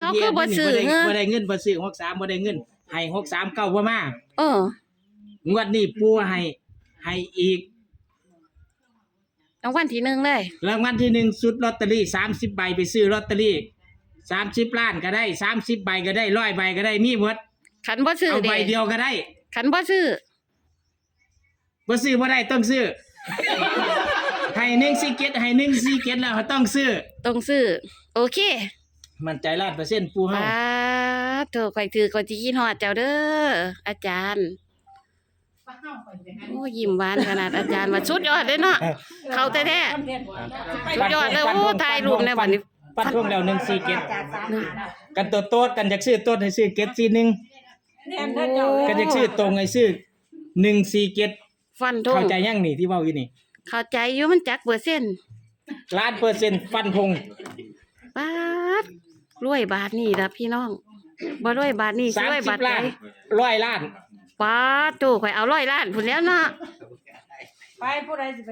ເຮົາຄືບໍ່ຊື້ ບໍ່ໄດ້ ເອີ ບໍ່ໄດ້ເງິນ ບໍ່ຊື້ ຫົກສາມ ບໍ່ໄດ້ເງິນ ໃຫ້ ຫົກສາມເກົ້າ ບໍ່ມາ. ເອີ ງວດນີ້ປູໃຫ້ ໃຫ້ອີກ ລາງວັນທີໜຶ່ງເລີຍ ລາງວັນທີໜຶ່ງ ຊຸດລອດເຕີຣີ ສາມສິບໃບ ໄປຊື້ລອດເຕີຣີ ສາມສິບລ້ານກໍໄດ້ ສາມສິບໃບກໍໄດ້ ຮ້ອຍໃບກໍໄດ້ ມີໝົດ. ຄັນບໍ່ຊື້ ເອົາໃບດຽວກໍໄດ້ ຄັນບໍ່ຊື້ ບໍ່ຊື້ບໍ່ໄດ້ ຕ້ອງຊື້. ໃຫ້ໜຶ່ງສີ່ເຈັດ ໃຫ້ໜຶ່ງສີ່ເຈັດ ແລ້ວຕ້ອງຊື້ ຕ້ອງຊື້. ໂອເຄ ໝັ້ນໃຈລ້ານເປີເຊັນ ປູເຮົາ. ປາດໂທ ຂ້ອຍຖືກ ຂ້ອຍຊິຄິດຮອດເຈົ້າເດີ ອາຈານ. ໂອ້ ຍິ້ມຫວານຂະໜາດ ອາຈານວ່າສຸດຍອດເດ້ເນາະ ເຂົ້າແທ້ໆ ສຸດຍອດເລີຍ. ໂອ້ ຖ່າຍຮູບແດ່ບັດນີ້ ຟັນ ຟັນ ຟັນ ທົງແລ້ວ ໜຶ່ງສີ່ເຈັດ ເນາະ. ກັນໂຕໂຕດ ກັນຢາກຊື້ໂຕດໃຫ້ຊື້ເຈັດສີ່ໜຶ່ງ ແມ່ນເດີເຈົ້າ ໂອ້ ກັນຢາກຊື້ຕົງໃຫ້ຊື້ໜຶ່ງສີ່ເຈັດ ຟັນທົງ. ເຂົ້າໃຈຍັງນີ້ທີ່ເວົ້າຢູ່ນີ້? ເຂົ້າໃຈຢູ່ ມັນຈັກເປີເຊັນ? ລ້ານເປີເຊັນ ຟັນທົງ. ປາດ ລວຍບາດນີ້ລະພີ່ນ້ອງ ບໍ່ລວຍບາດນີ້ຊິລວຍບາດໃດ? ສາມສິບລ້ານ ຮ້ອຍລ້ານ. ປາດໂທ ຂ້ອຍເອົາຮ້ອຍລ້ານພຸ້ນແລ້ວເນາະ ໄປ ຜູ້ໃດຊິໄປ